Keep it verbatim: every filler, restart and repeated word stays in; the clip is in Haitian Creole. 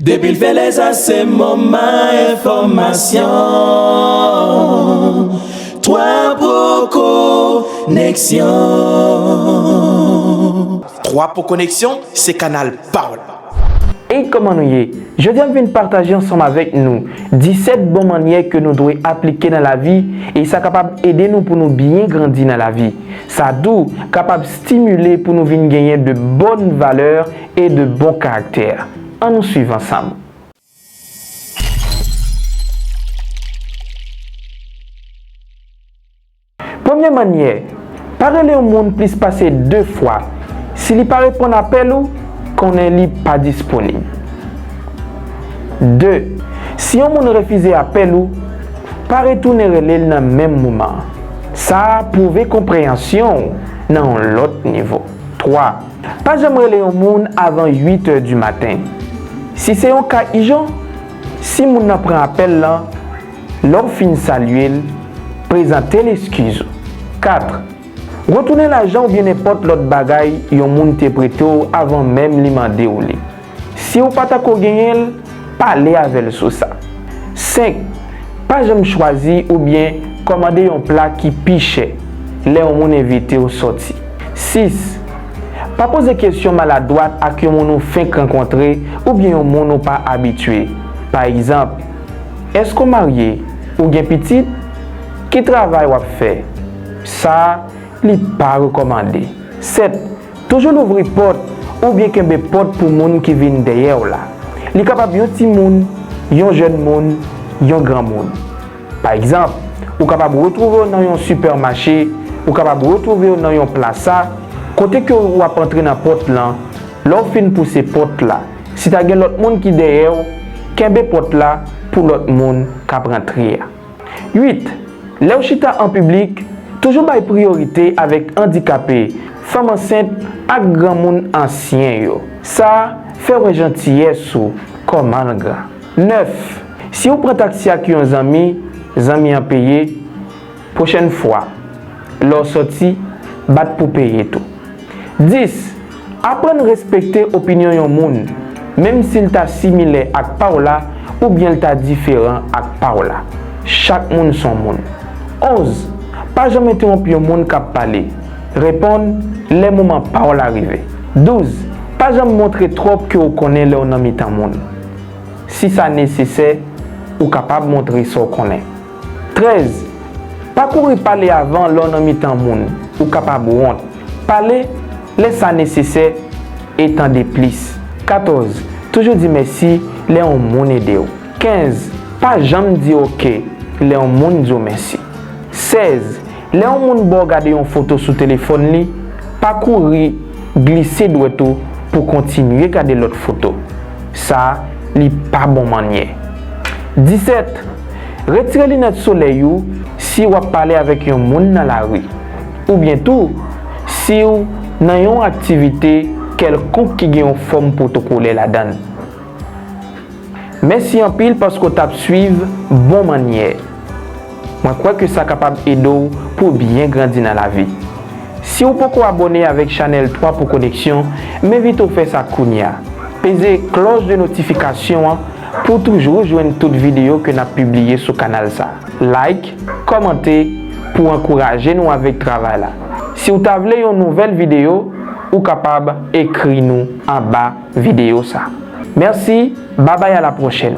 Depi l fè lè sa se moman enfòmasyon. Twa poko koneksyon. Twa po koneksyon se kanal pa w la. Ey, kòman nou ye? Jodi a m vin pataje ansanm avèk nou disèt bon mannyè ke nou dwe aplike nan lavi, e sa kapab ede nou pou nou byen grandi nan lavi. Sa tou kapab stimile pou nou vin genyen de bòn valè e de bon karaktè. Ann nou swiv ansanm. Premye mannyè, pa rele yon moun plis pase de fwa. Si li pa reponn apèl ou, konnen li pa disponib. De, si yon moun refize apèl ou, pa retounen rele l nan menm moman an. Sa a pwouve konpreyansyon w nan yon lòt nivo. Twa, pa janm rele yon moun avan uit è di maten. Si se yon ka ijan, si moun nan pran apèl lan, lè w fin salye l, prezante l eskiz ou. Kat, retounen lajan oubyen nenpòt lòt bagay yon moun te prete w avan menm li mande w li. Si w pa ta ko genyen l, pale avè l sou sa. Senk, pa janm chwazi oubyen kòmande yon pla ki pi chè lè yon moun envite w sòti. Sis, pa poze kesyon maladwat ak yon moun ou fenk rankontre oubyen yon moun ou pa abitye. Pa egzanp, èske w marye? Ou gen pitit? Ki travay w ap fè? Sa a, li pa rekòmande. Sèt, toujou louvri pòt oubyen kenbe pòt pou moun ki vin dèyè w la. Li kapab yon timoun, yon jèn moun, yon granmoun. Pa egzanp, ou kapab retwouve w nan yon sipèmache, ou kapab retwouve w nan yon plasa, kote ke w ap antre nan pòt lan, lè w fin pouse pòt la. Si ta gen lòt moun ki dèyè w, kenbe pòt la pou lòt moun k ap rantre a. Uit, lè w chita an piblik, toujou bay priyorite avèk andikape, fanm ansent ak granmoun ansyen yo. Sa a fè wè jantiyès ou kòman l gran. Nèf, si w pran taksi ak yon zanmi, zanmi an peye, pwochèn fwa, lè w sòti, bat pou peye tou. Dis, aprann respekte opinyon yon moun, menm si l ta similè ak pa w la oubyen l ta diferan ak pa w la. Chak moun s on moun. Onz, pa janm entewonp yon moun k ap pale. Reponn lè moman pa w la rive. Douz, pa janm montre twòp ke w konnen lè w nan mitan moun. Si sa nesesè, ou kapab montre sa w konnen. Trèz, pa kouri pale avan lè w nan mitan moun, ou kapab wont. Pale lè sa nesesè e tande plis. Katòz, toujou di mèsi lè yon moun ede w. Kenz, pa janm di oke lè yon moun di w mèsi. Sèz, lè yon moun ba w gade yon foto sou telefòn li, pa kouri glise dwèt ou pou kontinye gade lòt foto. Sa, li pa bon mannyè. Disèt, retire linèt solèy ou si w ap pale avèk yon moun nan lari, oubyen tou, si w nan yon aktivite kèlkonk ki gen yon fòm pwotokolè ladan l. Mèsi anpil paske w t ap swiv Bon Mannyè. Mwen kwè ke sa kapab ede w pou w byen grandi nan lavi. Si w poko abòne avèk chanèl twa po koneksyon, m envite w fè sa kounye a. Peze klòch de notifikasyon an pou w toujou jwenn tout videyo ke n ap pibliye sou kanal sa. Like, kòmante pou w ankouraje nou avèk travay la. Si w ta vle yon nouvèl videyo, ou kapab ekri nou anba videyo sa. Mèsi, babay, a la pwochèn.